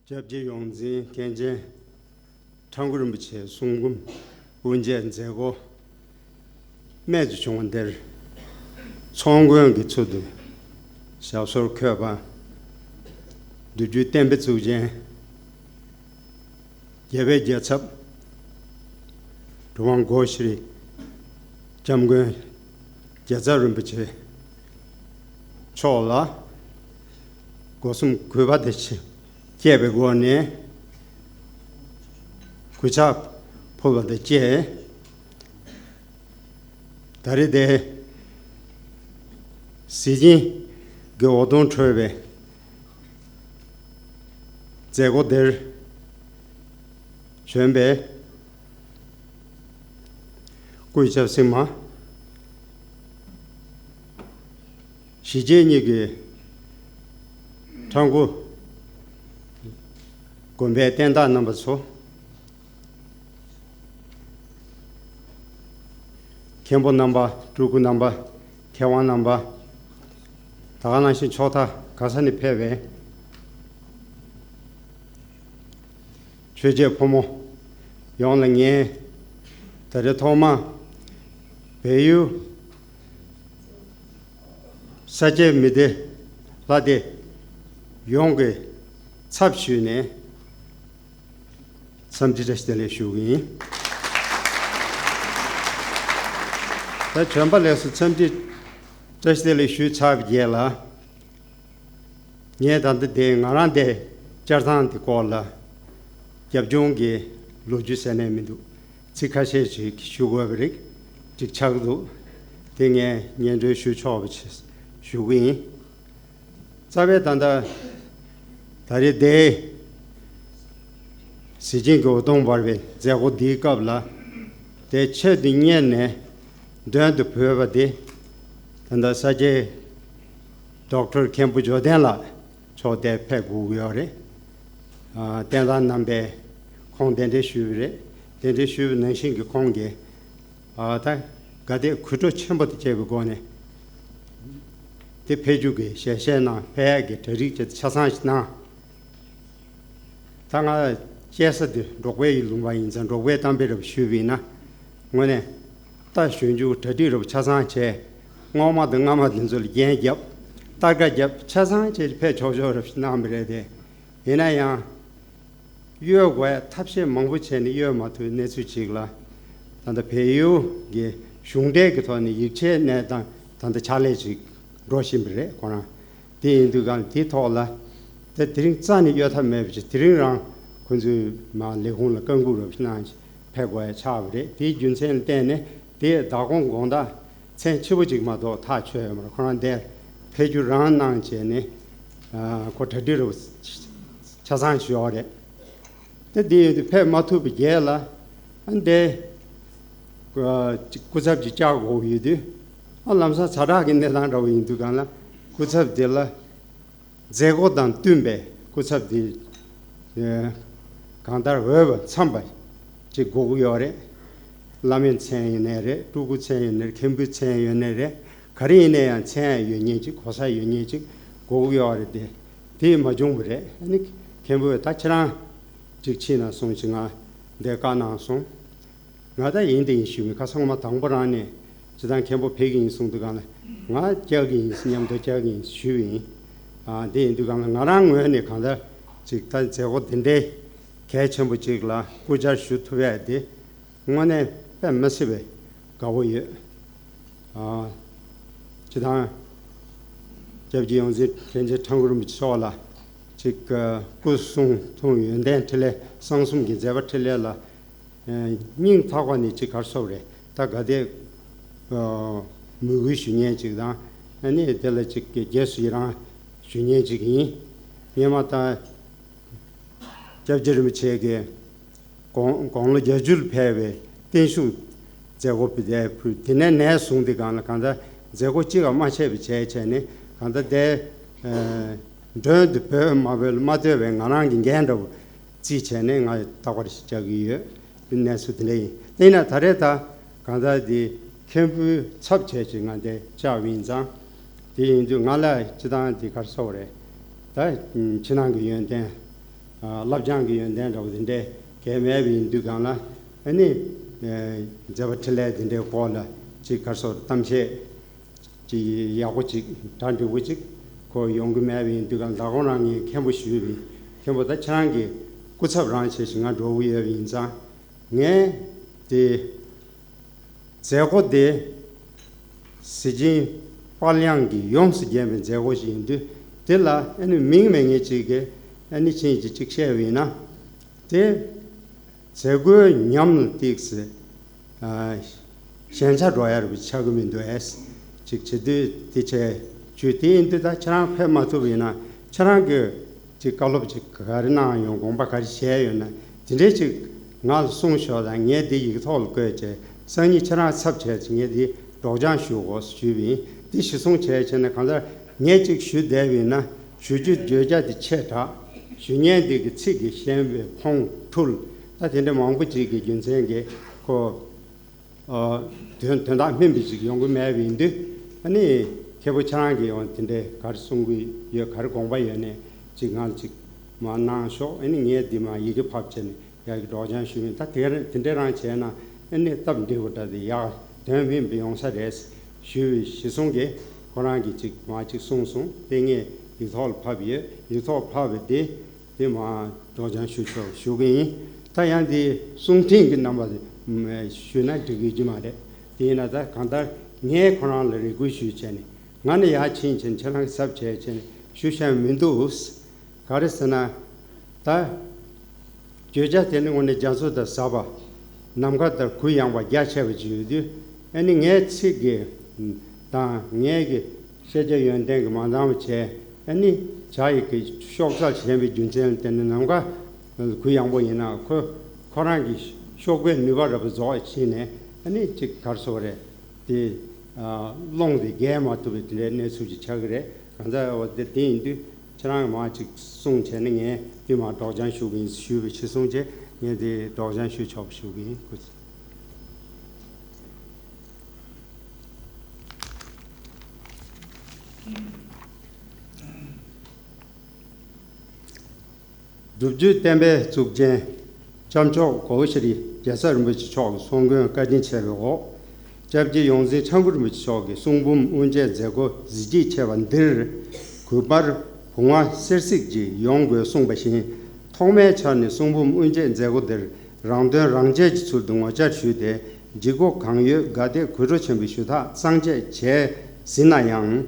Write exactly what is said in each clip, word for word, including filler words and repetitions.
སྐྱབས་རྗེ་ཡོངས་འཛིན་མཁན་ཆེན་ཁྲ་འགུ་རིན་པོ་ཆེའི་གསུང་འབུམ་དབུ་འབྱེད་མཛད་སྒོ་རྨད་དུ་བྱུང་བ་འདིར། ཚོགས་མགོན་གྱི་ཚུལ་དུ་ཞབས་སོར་འཁོད་པ། བདུད་བརྒྱུད་བསྟན་པའི་གཙུག་རྒྱན། རྒྱལ་བའི་རྒྱལ་ཚབ་གྲུབ་དབང་སྒོ་ཤྲི་སྐྱབས་མགོན་རྒྱལ་ཚབ་རིན་པོ་ཆེ་མཆོག་ལ། སྒོ་གསུམ་གུས་པ་དང་བཅས་པའི་སྒོ་ནས་གུས་ཕྱག་ཕུལ་བ་དང་བཅས། ད་རེས་འདིར་གཟི་བྱིན་གྱི་འོད་སྟོང་འཕྲོ་བའི་མཛད་སྒོ་འདིར་བྱོན་པའི་སྐུའི་ཆབ་སྲིད་མ། གཞིས་བྱེས་གཉིས་ཀྱི་ཁྲ་འགུ་དགོན་པའི་བསྟན་བདག་རྣམ་པ་ཚོ། མཁན་པོ་རྣམ་པ། སྤྲུལ་སྐུ་རྣམ་པ། མཁས་དབང་རྣམ་པ། ད་ག་ནང་བཞིན་ཕྱོགས་མཐའ་ག་ས་ནས་ཕེབས་པའི་ཆོས་བྱེད་ཕོ་མོ་ཡོངས་ལ་ངས་ད་རེས་ཐོག་མར་བལ་ཡུལ་ས་སྐྱའི་མི་སྡེ་ལྷ་སྡེ་ཡོངས་ཀྱི་ཚབ་ཞུས་ནས། འཚམས་འདྲི་བཀྲ་ཤིས་བདེ་ལེགས་ཞུ་གི་ཡིན། ད་བྱོན་པ་ལེགས་སོ། འཚམས་འདྲི་བཀྲ་ཤིས་བདེ་ལེགས་ཞུས་ཚར་བའི་རྗེས་ལ། ངས་ད་ལྟ་དེ་ང་རང་དེ་བཅར་ཐང་དེ་སྐོར་ལ་རྒྱབ་ལྗོངས་ཀྱི་ལོ་རྒྱུས་ཟེར་ནས་མི་འདུག་ཚིག་ཁ་ཤས་ཤིག་ཞུ་དགོས་པ་རིགས་ཅིག་ཆགས་འདུག་དེ་ངས་སྙན་སྒྲོན་ཞུ་ཆོག་པ་ཞིག་ཞུ་གི་ཡིན། རྩ་བའི་ད་ལྟ་ད་རེས་དེ་གཟི་བྱིན་གྱི་འོད་སྟོང་འབར་བའི་མཛད་སྒོ་འདིའི་སྐབས་ལ། དེ་ཆེད་དུ་གཉེར་ནས་མདུན་དུ་བོས་པ་དེ། ད་ལྟ་ས་སྐྱའི་ཌོག་ཊར་མཁན་པོ་འབྱོར་ལྡན་ལགས་མཆོག་དེ་ཕེབས་དགོས་ཀྱི་ཡོད་རེད། ཨ། བསྟན་བདག་རྣམ་པས་ཁོང་གདན་འདྲེན་ཞུས་པ་རེད། གདན་འདྲེན་ཞུས་པ་ནང་བཞིན་གྱི་ཁོང་གིས། ཨ། ད་དགའ་དད་གུས་སྤྲོ་ཆེན་པོ་དང་བཅས་པའི་སྒོ་ནས། དེ་ཕེབས་རྒྱུ་གི་ཞལ་བཞེས་གནང་། ཕེབས་ཡག་གི་གྲ་སྒྲིག་ཆ་ཆ་ཚང་ཞིག་གནང་། ད་ང་སྐྱེས་ས་དེ་འབྲོག་པའི་ལུང་པ་ཡིན་ཙང་། འབྲོག་པའི་གཏམ་དཔེ་འདྲ་པོ་ཞུས་པ་ཡིན་ན། དངོས་གནས་རྟ་ཞོན་རྒྱུ་གྲ་སྒྲིག་འདྲ་པོ་ཆ་ཚང་བྱས། རྔོག་མ་དང་རྔ་མ་དེ་ཚོ་ལ་རྒྱན་བརྒྱབ། སྟར་ཀ་བརྒྱབ། ཆ་ཚང་བྱས་ཕེབས་ཆོག་ཆོག་འདྲ་པོ་ཞིག་གནང་བ་རེད་དེ། ཡིན་ན་ཡང་། གཡོལ་དགོས་ཐབས་ཤེས་མང་པོ་བྱས་ནས་གཡོལ་མ་ཐུབ་གནས་ཚུལ་ཅིག་ལ། ད་ལྟ་བལ་ཡུལ་གྱི་གཞུང་འབྲེལ་གྱི་ཐོག་ནས་ཡིག་ཆའི་གནས་སྟངས་ད་ལྟ་ཕྱག་ལས་ཅིག་འགྲོ་བཞིན་པ་རེད། ཁོ་རང་དེ་ཡིན་དུས་གང་དེའི་ཐོག་ལ། ད་དེ་རིང་རྩ་ནས་གཡོལ་ཐབས་མེད་པ་ཅིག་དེ་རིང་རང་ཁོ་ཚོས་མར་ལས་ཁུངས་ལ་བཀའ་འགུག་རོགས་གནང་ཕེབས་དགོས་ཡ་ཆགས་པ་རེད། དེའི་རྒྱུ་མཚན་ལ་བརྟེན་ནས་དེ་བདག་དགོངས་དགོངས་དག་མཚན་ཆེ་པོ་ཅིག་མ་གཏོགས་ཐག་ཆོད་ཡོད་མ་རེད། ཁོ་རང་དེར་ཕེབས་རྒྱུ་རང་གནང་བྱས་ནས། ཨ། ཁོ་གྲ་སྒྲིག་རོགས་ཆ་ཚང་ཞུས་ཡོད་རེད། དེ་དེ་ཡོད་དུས་ཕེབས་མ་ཐུབ་པའི་རྗེས་ལ། ཨ། འདི་སྐུ་ཚབ་ཅིག་བཅར་དགོས་ཡོད་དུས། ཨ། ལམ་སང་ཛ་དྲག་གི་གནས་སྟངས་འདྲ་པོ་ཡིན་དུས་གང་ལ། སྐུ་ཚབ་དེ་ལ་མཛད་སྒོ་དང་བསྟུན་པའི་སྐུ་ཚབ་དེ་གང་ལྟར་འོས་པ་འཚམས་པ་ཅིག་དགོས་ཀྱི་ཡོད་རེད། བླ་མའི་མཚན་ཡིན་ནའི་རེད། སྤྲུལ་སྐུ་མཚན་ཡིན་ནའི་རེད། མཁན་པོའི་མཚན་ཡིན་ནའི་རེད། ག་རེ་ཡིན་ན་ཡང་མཚན་ཡོད་མཁན་ཅིག་གོ་ས་ཡོད་མཁན་ཅིག་དགོས་ཀྱི་ཡོད་རེད་དེ། དེ་མ་བྱུང་བ་རེད། ཨ་ནི་མཁན་པོས་ད་ཁྱེད་རང་ཅིག་ཕྱིན་ན་སོང་ཅིག་ང་འདིར་བཀའ་གནང་སོང་། ང་ད་ཡིན་དེ་ཡིན་ཞུས་པའི་ཁ་སང་མ་དང་པོ་རང་ནས་ཇི་ལྟར་མཁན་པོ་ཕེབས་ཀྱི་ཡིན་གསུངས་དུས་གང་ལ། ང་བཅར་གྱི་ཡིན། མཉམ་དུ་བཅར་གྱི་ཡིན་ཞུས་པ་ཡིན། ཨ། དེ་ཡིན་དུས་གང་ལ་ང་རང་ངོས་ནས་གང་ལྟར་ཅིག་ད་མཛད་སྒོ་དེ་འདྲའི་གལ་ཆེན་པོ་ཅིག་ལ་སྐུ་བཅར་ཞུ་ཐུབ་ཡ་དེ། དངོས་གནས་དཔེ་མི་སྲིད་པའི་དགའ་བོ་ཡོད། ཨ། སྤྱིར་བཏང་སྐྱབས་རྗེ་ཡོངས་འཛིན་མཁན་ཆེན་ཁྲ་འགུ་རིན་པོ་ཆེ་མཆོག་ལ་ཅིག་སྐུ་གསུང་ཐུགས་ཡོན་ཏན་འཕྲིན་ལས་གསང་གསུམ་གྱི་མཛད་པ་འཕྲིན་ལས་ལ། ཨ། སྙིང་ཐག་པ་ནས་ཅིག་ག་རེ་ཟེར་དགོས་རེད། ད་ག་དེ། ཨ། མོས་གུས་ཞུ་མཁན་ཅིག་དང་། ཨ་ནི་དེ་ལ་ཅིག་རྗེས་སུ་ཡི་རང་ཞུ་མཁན་ཅིག་ཡིན། སྔོན་མ་ད། སྐྱབས་རྗེ་རིན་པོ་ཆེ་གིས་དགུང་དགུང་ལོ་བརྒྱད་ཅུ་ལ་ཕེབས་པའི་བརྟན་བཞུགས་མཛད་སྒོ་དེ་ཕུལ། དེ་ནས་ནས་བཟུང་སྟེ་གང་ལ་གང་ལྟར་མཛད་སྒོ་གཅིག་ལ་མ་ཆད་པ་བྱས་བྱས་ནས། གང་ལྟར་དེ། ཨ། མགྲོན་དུ་བོས་མ་བོས་ལ་མ་ལྟོས་པའི་ང་རང་གི་འགན་འདྲ་བོ་བརྩིས་བྱས་ནས་ང་རྟག་པར་བཅར་གྱི་ཡོད། གནས་ཚུལ་དེ་འདྲ་ཡིན། དེས་ན་ད་རེས་ད་གང་ལྟར་དེ་མཁན་པོའི་ཚབ་བྱས་ཀྱི་ང་འདིར་བཅར་བ་ཡིན་ཙང་། དེ་ཡིན་དུས་ང་ལ་སྤྱིར་བཏང་དེ་ག་རེ་ཟེར་དགོས་རེད། ད་ཕྱི་ནང་གི་ཡོན་ཏན་ བསླབ་སྦྱང་གི་ཡོན་ཏན་འདྲ་བོ་དེ་འདྲའི་གལ་མེད་པ་ཡིན་དུས་སྒང་ལ། ཨ་ནི་མཛད་པ་འཕྲིན་ལས་དེ་འདྲའི་སྐོར་ལ་ཅིག་ག་རེ་ཟེར། གཏམ་བཤད་ཅིག་ཡག་པོ་ཅིག་གྲ་འགྲིག་པོ་ཅིག་ཁོ་ཡོང་གི་མེད་པ་ཡིན་དུས་སྒང་ལ། ད་ཁོང་རང་ངས་མཁན་པོ་ཞུས་པ་ཡིན། མཁན་པོ་ད་ཁྱེད་རང་གི་སྐུ་ཚབ་རང་བྱས་ཤིག་ང་འགྲོ་གི་ཡོད་པ་ཡིན་ཙང་། ངས་དེ་མཛད་སྒོ་དེ་གཟི་བྱིན་དཔལ་དབྱངས་ཀྱིས་ཡོངས་སུ་བརྒྱན་པའི་མཛད་སྒོ་ཞིག་ཡིན་དུས། དེ་ལ་ཨ་ནི་མིང་མེད་མཁན་ཅིག་གིས་ཨ་ནི་ཕྱིན་ཅིག་ཅིག་བཤད་པ་ཡིན་ན། དེ་མཛད་སྒོའི་ཉམས་ལ་ཏོག་ཙམ་ཨ་ཞན་ཆ་འགྲོ་ཡ་རུ་ཆགས་ཀྱི་མི་འདུག་ཨེ། ཅིག་བྱེད་དུས་དེ་བྱས་བྱུས་དེ་ཡིན་དུས། ད་ཁྱེད་རང་ཕེབས་མ་ཐུབ་པ་ཡིན་ན་ཁྱེད་རང་གིས་ཅིག་བཀའ་སློབ་ཅིག་ག་རེ་གནང་ཡོང་། དགོངས་པ་ག་རེ་བཞེས་ཡོད་ན་དེ་འདྲས་ཅིག་ང་ལ་གསུངས་ཤོག་དང་། ངས་འདི་ཡིག་ཐོག་ལ་བཀོད་བྱས། སང་ཉིན་ཁྱེད་རང་ཚབ་བྱས་ཅིག་ངས་འདི་སྒྲོག་སྦྱང་ཞུ་དགོས་ཞུས་པ་ཡིན། འདི་གཞི་བཟུང་བྱས་བྱས་ནས་གང་ལྟར་ངས་ཅིག་ཞུ་བསྡད་པ་ཡིན་ན་ཞུ་རྒྱུ་བརྗོད་བྱ་འདི་ཆེ་དྲགས། ཞུ་མཁན་འདི་གི་ཚིག་གི་ཤན་པའི་ཕོང་འཁྲུལ། ད་དེ་འདྲ་མང་པོ་ཅིག་གི་རྒྱུ་མཚན་གྱིས་ཁོ་ཨ་དོན་དོན་དག་སྨིན་པ་ཅིག་ཡོང་གི་མེད་པ་ཡིན་དུས། ཨ་ནི་མཁན་པོ་ཁྱེད་རང་གིས་ཡང་དེ་འདྲའི་ག་རེ་གསུང་གི་ཡོད། ག་རེ་དགོངས་པ་ཡོད་ནས་ཅིག་ང་ལ་ཅིག་མར་གནང་ཤོག་ཨ་ནི་ངས་འདི་མར་ཡི་གེ་ཕབ་བྱས་ནས་ཡར་གྱི་སྒྲོག་སྦྱང་ཞུ་ཡིན། ད་དེ་དེ་འདྲ་རང་བྱས་ན་ཨ་ནི་སྟབས་འགྲིག་པ་འདྲ། དེ་ཡག་དོན་སྨིན་པ་ཡོང་ས་རེད་ཞུས་པའི་གཞི་བཟུང་གིས་ཁོ་རང་གིས་ཅིག་མར་ཅིག་གསུངས་སོང་། དེ་ངས་ཡིག་ཐོག་ལ་ཕབ་ཡོད། ཡིག་ཐོག་ཕབ་པ་དེ་དེ་མར་སྒྲོག་སྦྱང་ཞུ་ཆོག་ཞུ་གི་ཡིན། ད་ཡང་དེ་གསུང་འཕྲིན་གྱི་རྣམ་པ་ཞུས་ན་འགྲིག་གི་མ་རེད། དེ་ཡིན་ན་ད་གང་ལྟར་ངས་ཁོ་རང་ལ་རེ་སྐུལ་ཞུས་བྱས་ནས། ང་ནི་ཡར་ཕྱིན་བྱས་ནས་ཁྱེད་རང་གི་ཚབ་བྱས་བྱས་ནས་ཞུ་བཞིན་མི་འདུག་ག་རེ་ཟེར་ན། ད་བརྗོད་བྱ་དེ་ནི་དངོས་གནས་རྒྱ་མཚོ་ལྟར་ཟབ་པ། ནམ་མཁའ་ལྟར་གུ་ཡངས་པ་རྒྱ་ཆེ་བ་ཅིག་ཡོད་དུས། ཨ་ནི་ངའི་ཚིག་གི་དང་ངའི་གི་ཤེས་བྱ་ཡོན་ཏན་གྱིས་མ་འདང་བ་བྱས། ཨ་ནི་བྱ་ཡི་གི་གཤོག་རྩལ་ཞན་པའི་རྒྱུ་མཚན་ལ་བརྟེན་ནས་ནམ་མཁའ་གུ་ཡངས་པོ་ཡིན་ན་ཁོ་ཁོ་རང་གི་གཤོག་པའི་ནུས་པ་རབ་རྫོགས་ཕྱིན་ནས། ཨ་ནི་ཅིག་ག་རེ་ཟེར་དགོས་རེད། དེ་ཨ་ཀློང་དེ་རྒྱས་མ་ཐུབ་པའི་དེ་འདྲའི་གནས་ཚུལ་ཅིག་ཆགས་ཀྱི་རེད། གང་ལྟར་འོ་དེ་དེ་ཡིན་དུས་ཁྱེད་རང་མར་ཅིག་གསུངས་བྱས་ནས་ངས་དེ་མར་སྒྲོག་སྦྱང་ཞུ་གི་ཡིན་ཞུས་པའི་གཞི་བཟུང་བྱས། ངས་དེ་སྒྲོག་སྦྱང་ཞུ་ཆོག་པ་ཞུ་གི་ཡིན། སྐུ་སྒྲུབ་བརྒྱུད་བསྟན་པའི་གཙུག་རྒྱན་སྐྱབས་མཆོག་གོ་བོ་ཤྲི་རྒྱལ་ཚབ་རིན་པོ་ཆེ་མཆོག་གི་ཚོགས་མགོན་བཀའ་དྲིན་ཆེ་བའི་འོག་སྐྱབས་རྗེ་ཡོངས་འཛིན་ཁྲ་འགུ་རིན་པོ་ཆེ་མཆོག་གིས་གསུང་འབུམ་དབུ་འབྱེད་མཛད་སྒོ་གཟི་བརྗིད་ཆེ་བ་འདིར། གུས་པར་བུང་བ་གསེར་གཟིགས་ཀྱིས་ཡོང་དགོས་གསུངས་པ་བཞིན། ཐོག་མའི་ཆར་ནས་གསུང་འབུམ་དབུ་འབྱེད་མཛད་སྒོ་འདིར་རང་དོན་རང་གཅེས་ཀྱི་ཚུལ་དུ་ངོ་བཅར་ཞུས་ཏེ། ལྗིད་ཁོག་གང་ཡོད་དགའ་དད་དགོད་བྲོ་ཆེན་པོས་ཞུ་དག་གཙང་བཅད་བྱས་ཟིན་ན་ཡང་།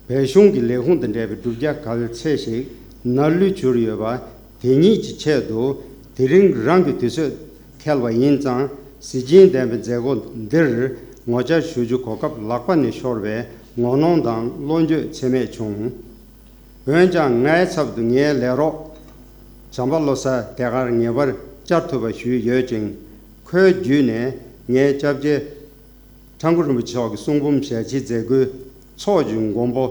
བོད་གཞུང་གི་ལས་ཁུངས་དང་འབྲེལ་བའི་སྒྲུབ་བྱ་ག་ཚད་ཞིག་ནར་ལུས་གྱུར་ཡོད་པ། དེ་ཉིད་ཀྱི་ཆེད་དུ་དེ་རིང་རང་གི་དུས་ཚོད་འཁེལ་བ་ཡིན་ཙང་། གཟི་བརྗིད་ལྡན་པའི་མཛད་སྒོ་འདིར་ངོ་བཅར་ཞུ་རྒྱུ་གོ་སྐབས་ལག་པ་ནས་ཤོར་བས་ངོ་གནོང་དང་བློ་འགྱོད་ཚད་མེད་བྱུང་། འོན་ཀྱང་ངའི་ཚབ་ཏུ་ངའི་ལས་རོགས་བྱམས་པ་བློ་གསལ་དེ་གར་ངེས་པར་བཅར་ཐུབ་པ་ཞུས་ཡོད་ཅིང་། ཁོའི་བརྒྱུད་ནས་ངའི་སྐྱབས་རྗེ་ཁྲ་འགུ་རིན་པོ་ཆེ་མཆོག་གི་གསུང་འབུམ་ཞལ་ཕྱེའི་མཛད་སྒོའི་ཚོགས་ཀྱི་མགོན་པོ་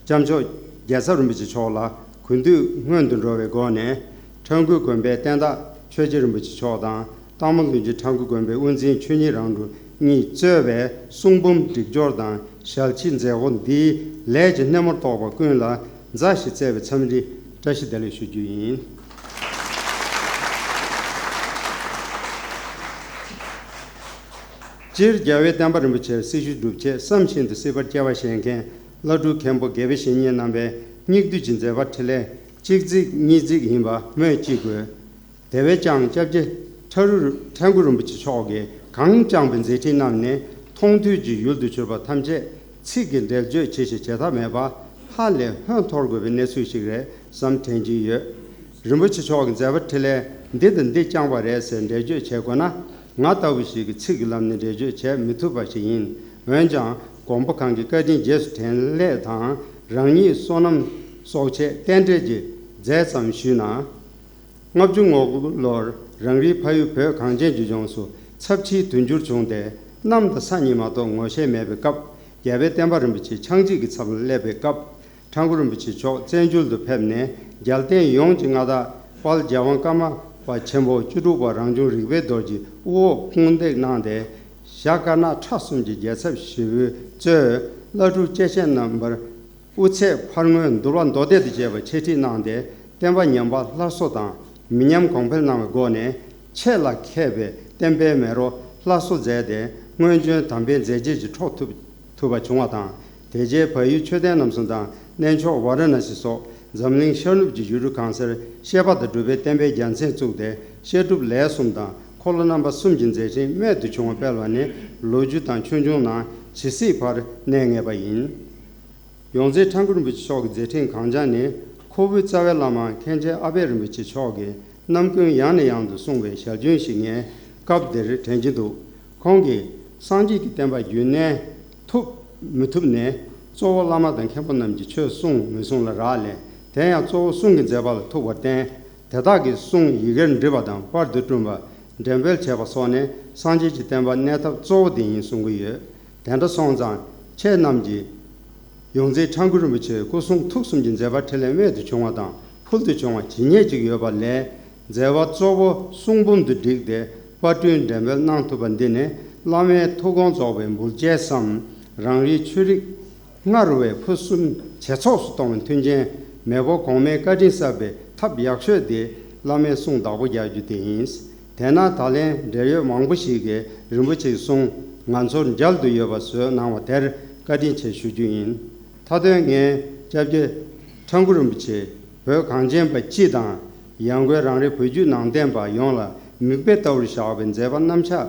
སྐྱབས་མཆོག་རྒྱལ་ཚབ་རིན་པོ་ཆེ་མཆོག་ལ་གུས་འདུད་སྔོན་དུ་འགྲོ་བའི་སྒོ་ནས། ཁྲ་འགུ་དགོན་པའི་བསྟན་བདག་ཆོས་རྗེ་རིན་པོ་ཆེ་མཆོག་དང་། སྟག་མོ་ལུང་བྱིའི་ཁྲ་འགུ་དགོན་པའི་དབུ་འཛིན་ཆོས་ཉིད་རང་གྲོལ་གཉིས་གཙོས་པའི་གསུང་འབུམ་སྒྲིག་སྦྱོར་དང་ཞལ་ཕྱེའི་མཛད་སྒོ་འདིའི་ལས་ཀྱི་སྣེ་མོར་གཏོགས་པ་ཀུན་ལ་མཛའ་ཞིང་བརྩེ་བའི་འཚམས་འདྲི་བཀྲ་ཤིས་བདེ་ལེགས་ཞུ་རྒྱུ་ཡིན། སྤྱིར་རྒྱལ་བའི་བསྟན་པ་རིན་པོ་ཆེར་སྲི་ཞུ་སྒྲུབ་ཆེད་བསམ་བཞིན་དུ་སྲིད་པར་སྐྱེ་བ་བཞེས་མཁན་བླ་སྤྲུལ་མཁན་པོ་དགེ་བའི་བཤེས་གཉེན་རྣམ་པའི་སྙིགས་དུས་ཀྱི་མཛད་པ་འཕྲིན་ལས་གཅིག་ཚིག་གཉིས་ཚིག་ཡིན་པ་སྨོས་ཅི་དགོས། དེ་བས་ཀྱང་སྐྱབས་རྗེ་ཁྲ་རུ་ཁྲ་འགུ་རིན་པོ་ཆེ་མཆོག་གིས་གང་བསྐྱངས་པའི་མཛད་འཕྲིན་རྣམས་ནི་མཐོང་ཐོས་ཀྱི་ཡུལ་དུ་གྱུར་པ་ཐམས་ཅད་ཚིག་གིས་འགྲེལ་བརྗོད་བྱེད་ཤེས་བྱེད་ཐབས་མེད་པ་ཧ་ལས་ཧོན་འཐོར་དགོས་པའི་གནས་ཚུལ་ཞིག་རེད་བསམ་དྲན་གྱི་ཡོད། རིན་པོ་ཆེ་མཆོག་གི་མཛད་པ་འཕྲིན་ལས་འདི་དང་འདི་བསྐྱངས་པ་རེད་ཟེར་འགྲེལ་བརྗོད་བྱེད་དགོས་ན། ང་ལྟ་བུ་ཞིག་གིས་ཚིག་གི་ལམ་ནས་འགྲེལ་བརྗོད་བྱེད་མི་ཐུབ་པ་ཞིག་ཡིན། འོན་ཀྱང་མགོན་པོ་གང་གི་བཀའ་དྲིན་རྗེས་སུ་དྲན་སླད་དང་། རང་ཉིད་བསོད་ནམས་གསོག་ཆེད་རྟེན་འབྲེལ་གྱི་རྫས་ཙམ་ཞུས་ན། ལྔ་བཅུ་ང་དགུ་ལོར་རང་རེའི་ཕ་ཡུལ་བོད་གངས་ཅན་ལྗོངས་སུ་ཚབས་ཆེའི་དུས་འགྱུར་བྱུང་སྟེ། གནམ་དང་ས་གཉིས་མ་གཏོགས་ངོ་ཤེས་མེད་པའི་སྐབས། རྒྱལ་བའི་བསྟན་པ་རིན་པོ་ཆེ་ཆགས་འཇིག་གི་མཚམས་ལ་སླེབས་པའི་སྐབས། ཁྲ་འགུ་རིན་པོ་ཆེ་མཆོག་བཙན་བྱོལ་དུ་ཕེབས་ནས། རྒྱལ་བསྟན་ཡོངས་ཀྱི་མངའ་བདག་དཔལ་རྒྱལ་དབང་ཀརྨ་པ་ཆེན་པོ་བཅུ་དྲུག་པ་རང་བྱུང་རིག་པའི་རྡོ་རྗེའི་དབུ་འོག་དཔུང་འདེགས་གནང་སྟེ། ཞྭ་དཀར་ནག་ཁྲ་གསུམ་གྱི་རྒྱལ་ཚབ་ཞི་བའི་གཙོས་བླ་སྤྲུལ་སྐྱེས་ཆེན་རྣམ་པར་དབུ་ཚད་ཕར་ངོས་འདུལ་བ་མདོ་སྡེ་དང་བཅས་པ་འཆད་ཁྲིད་གནང་སྟེ། བསྟན་པ་ཉམས་པ་སླར་གསོ་དང་ མི་ཉམས་གོང་འཕེལ་གནང་བའི་སྒོ་ནས་ཆེད་ལ་མཁས་པའི་བསྟན་པའི་མེ་རོ་སླར་གསོ་མཛད་དེ། སྔོན་བྱོན་དམ་པའི་མཛད་རྗེས་ཀྱི་འཕྲོ་མཐུད་ཐུབ་པ་བྱུང་བ་དང་། དེ་རྗེས་བལ་ཡུལ་མཆོད་རྟེན་རྣམ་གསུམ་དང་གནས་མཆོག་ཝཱ་ར་ཎ་སི་སོགས་འཛམ་གླིང་ཤར་ནུབ་ཀྱི་ཡུལ་གྲུ་གང་སར་བཤད་པ་དང་སྒྲུབ་པའི་བསྟན་པའི་རྒྱལ་མཚན་བཙུགས་ཏེ། བཤད་སྒྲུབ་ལས་གསུམ་དང་འཁོར་ལོ་རྣམ་པ་གསུམ་གྱི་མཛད་འཕྲིན་རྨད་དུ་བྱུང་བ་སྤེལ་བ་ནི་ལོ་རྒྱུས་དང་ཆོས་འབྱུང་ནང་ཇི་སྲིད་བར་གནས་ངེས་པ་ཡིན། ཡོངས་འཛིན་ཁྲ་འགུ་རིན་པོ་ཆེ་མཆོག་གི་མཛད་འཕྲིན་གང་རྐྱང་ནི། ཁོ་བོའི་རྩ་བའི་བླ་མ་མཁན་ཆེན་ཨ་པད་རིན་པོ་ཆེ་མཆོག་གིས་ནམ་ཀུན་ཡང་ནས་ཡང་དུ་གསུངས་པའི་ཞལ་རྒྱུན་ཞིག་ངས་སྐབས་འདིར་དྲན་གྱི་འདུག། ཁོང་གིས་སངས་རྒྱས་ཀྱི་བསྟན་པ་རྒྱུན་གནས་ཐུབ་མི་ཐུབ་ནི། གཙོ་བོ་བླ་མ་དང་མཁན་པོ་རྣམས་ཀྱིས་ཆོས་གསུང་མི་གསུང་ལ་རག་ལས། དེ་ཡང་གཙོ་བོ་གསུང་གི་མཛད་པ་ལ་ཐུག་པར་བརྟེན། དེ་དག་གི་གསུང་ཡི་གེར་འབྲི་བ་དང་པར་དུ་བསྐྲུན་པ། འགྲེམས་སྤེལ་བྱས་པ་སོགས་ནས་སངས་རྒྱས་ཀྱི་བསྟན་པ་གནས་ཐབས་གཙོ་བོ་དེ་ཡིན་གསུང་གི་ཡོད། དེ་འདྲ་སོང་ཙང་ཁྱེད་རྣམས་ཀྱིས་ཡོངས་འཛིན་ཁྲ་འགུ་རིན་པོ་ཆེའི་སྐུ་གསུང་ཐུགས་གསུམ་གྱི་མཛད་པ་འཕྲིན་ལས་རྨད་དུ་བྱུང་བ་དང་ཕུལ་དུ་བྱུང་བ་ཇི་སྙེད་ཅིག་ཡོད་པ་ལས། མཛད་པ་གཙོ་བོ་གསུང་འབུམ་དུ་བསྒྲིགས་ཏེ་པར་སྐྲུན་འགྲེམས་སྤེལ་གནང་ཐུབ་པ་འདི་ནི་བླ་མའི་ཐུགས་དགོངས་རྫོགས་པའི་འབུལ་བྱེད་སམ། རང་རེའི་ཆོས་རིག་སྔར་བས་ཕུན་སུམ་ཇེ་ཚོགས་སུ་གཏོང་བའི་མཐུན་རྐྱེན། མེས་པོ་གོང་མའི་བཀའ་དྲིན་གསབ་པའི་ཐབས་ཡག་ཤོས་དེ་བླ་མའི་གསུང་བདག་པོ་རྒྱག་རྒྱུ་དེ་ཡིན། དེས་ན་ད་ལན་འབྲེལ་ཡོད་མང་པོ་ཞིག་གིས་རིན་པོ་ཆེའི་གསུང་ང་ཚོར་མཇལ་དུ་ཡོད་པ་བཟོས་གནང་བ་དེར་བཀའ་དྲིན་ཆེ་ཞུ་རྒྱུ་ཡིན། མཐའ་དོན་ངས་སྐྱབས་རྗེ་ཁྲ་འགུ་རིན་པོ་ཆེ་བོད་གངས་ཅན་པ་སྤྱི་དང་ཡང་སྒོས་རང་རེ་བོད་བརྒྱུད་ནང་བསྟན་པ་ཡོངས་ལ་མིག་དཔེ་ལྟ་བུར་བཞག་པའི་མཛད་པ་རྣམ་གཞག་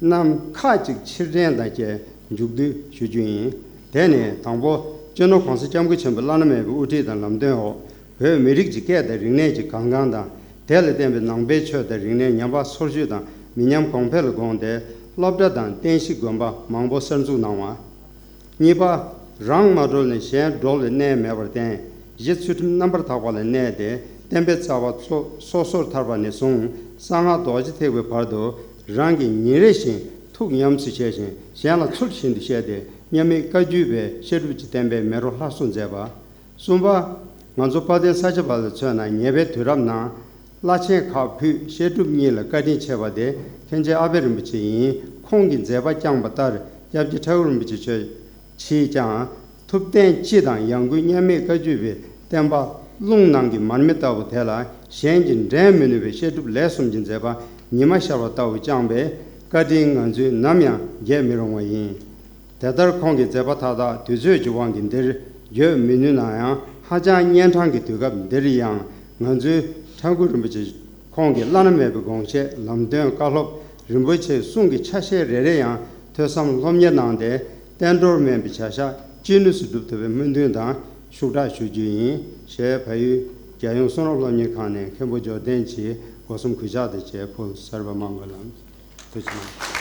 རྣམས་ཁག་ཅིག་ཕྱིར་དྲན་དང་བཅས་མཇུག་བསྡུ་ཞུ་རྒྱུ་ཡིན། དེ་ནི་དང་པོ་སྤྱི་ནོར་༸གོང་ས་༸སྐྱབས་མགོན་ཆེན་པོ་བླ་ན་མེད་པའི་དབུ་ཁྲིད་དང་ལམ་སྟོན་འོག་བོད་མི་རིགས་ཀྱི་སྐད་དང་རིག་གནས་ཀྱི་གང་གང་དང་། དེ་ལ་བརྟེན་པའི་ནང་པའི་ཆོས་དང་རིག་གནས་ཉམས་པ་སོར་ཆུད་དང་མི་ཉམས་གོང་འཕེལ་ལ་དགོངས་ཏེ། སློབ་གྲྭ་དང་རྟེན་གཞི་དགོན་པ་མང་པོ་གསར་འཛུགས་གནང་བ། གཉིས་པ། རང་མ་གྲོལ་ནས་གཞན་སྒྲོལ་བའི་གནས་མེད་པར་བརྟེན། གཞི་ཚུལ་ཁྲིམས་རྣམ་པར་དག་པ་ལ་གནས་ཏེ། བསྟན་པའི་རྩ་བ་སོ་སོ་སོར་ཐར་པ་ནས་བཟུང་གསང་སྔགས་རྡོ་རྗེ་ཐེག་པའི་བར་དུ། རང་གིས་ཉིན་རེ་བཞིན་ཐུགས་ཉམས་སུ་བཞེས་ཤིང་གཞན་ལ་ཚུལ་བཞིན་དུ་བཤད་དེ། མཉམ་མེད་བཀའ་བརྒྱུད་པའི་བཤད་སྒྲུབ་ཀྱི་བསྟན་པའི་མེ་རོ་སླར་གསོ་མཛད་པ། གསུམ་པ། ང་ཚོ་དཔལ་ལྡན་ས་སྐྱ་པ་ལ་མཚོན་ན། ཉེ་བའི་དུས་རབས་ནང་བླ་ཆེན་ཁག་ཕུད་བཤད་སྒྲུབ་གཉིས་ལ་བཀའ་དྲིན་ཆེ་བ་དེ་མཁན་ཆེན་ཨ་པད་རིན་པོ་ཆེ་ཡིན། ཁོང་གིས་མཛད་པ་བསྐྱངས་པ་ལྟར་སྐྱབས་རྗེ་ཁྲ་འགུ་རིན་པོ་ཆེ་མཆོག་གིས་ཀྱང་ཐུབ་བསྟན་སྤྱི་དང་ཡང་སྒོས་མཉམ་མེད་བཀའ་བརྒྱུད་པའི་བསྟན་པ་རླུང་ནང་གི་མར་མེ་ལྟ་བུ་དེ་ལ་གཞན་གྱིས་འགྲན་མི་ནུས་པའི་བཤད་སྒྲུབ་ལས་གསུམ་གྱི་མཛད་པ་ཉི་མ་ཤར་བ་ལྟ་བུ་བསྐྱངས་པའི་བཀའ་དྲིན་ང་ཚོས་ནམ་ཡང་བརྗེད་མི་རུང་བ་ཡིན། དེ་ལྟར་ཁོང་གི་མཛད་པ་མཐའ་དག་དུས་ཚོད་ཀྱི་དབང་གིས་འདིར་བརྗོད་མི་ནུས་ན་ཡང་། ཧ་ཅང་གཉན་འཕྲང་གི་དུས་སྐབས་འདིར་ཡང་ང་ཚོའི་ཁྲ་འགུ་རིན་པོ་ཆེ་ཁོང་གི་བླ་ན་མེད་པའི་དགོངས་བཞེད། ལམ་སྟོན། བཀའ་སློབ། རིན་པོ་ཆེའི་གསུང་གི་ཆ་ཤས་རེ་རེ་ཡང་ཐོས་བསམ་སློབ་གཉེར་གནང་སྟེ། བསྟན་འགྲོར་སྨན་པའི་བྱ་གཞག་ཅི་ནུས་སུ་སྒྲུབ་ཐུབ་པའི་སྨོན་འདུན་དང་ཤུགས་དྲག་ཞུ་རྒྱུ་ཡིན། ཞེས་བལ་ཡུལ་རྒྱལ་ཡོངས་གསུང་རབ་སློབ་གཉེར་ཁང་ནས་མཁན་པོ་འབྱོར་ལྡན་གྱིས་སྒོ་གསུམ་གུས་ཕྱག་དང་བཅས་ཕུལ། གསན་པར་མང་དགོས་ལགས། ཐུགས་རྗེ་གནང་།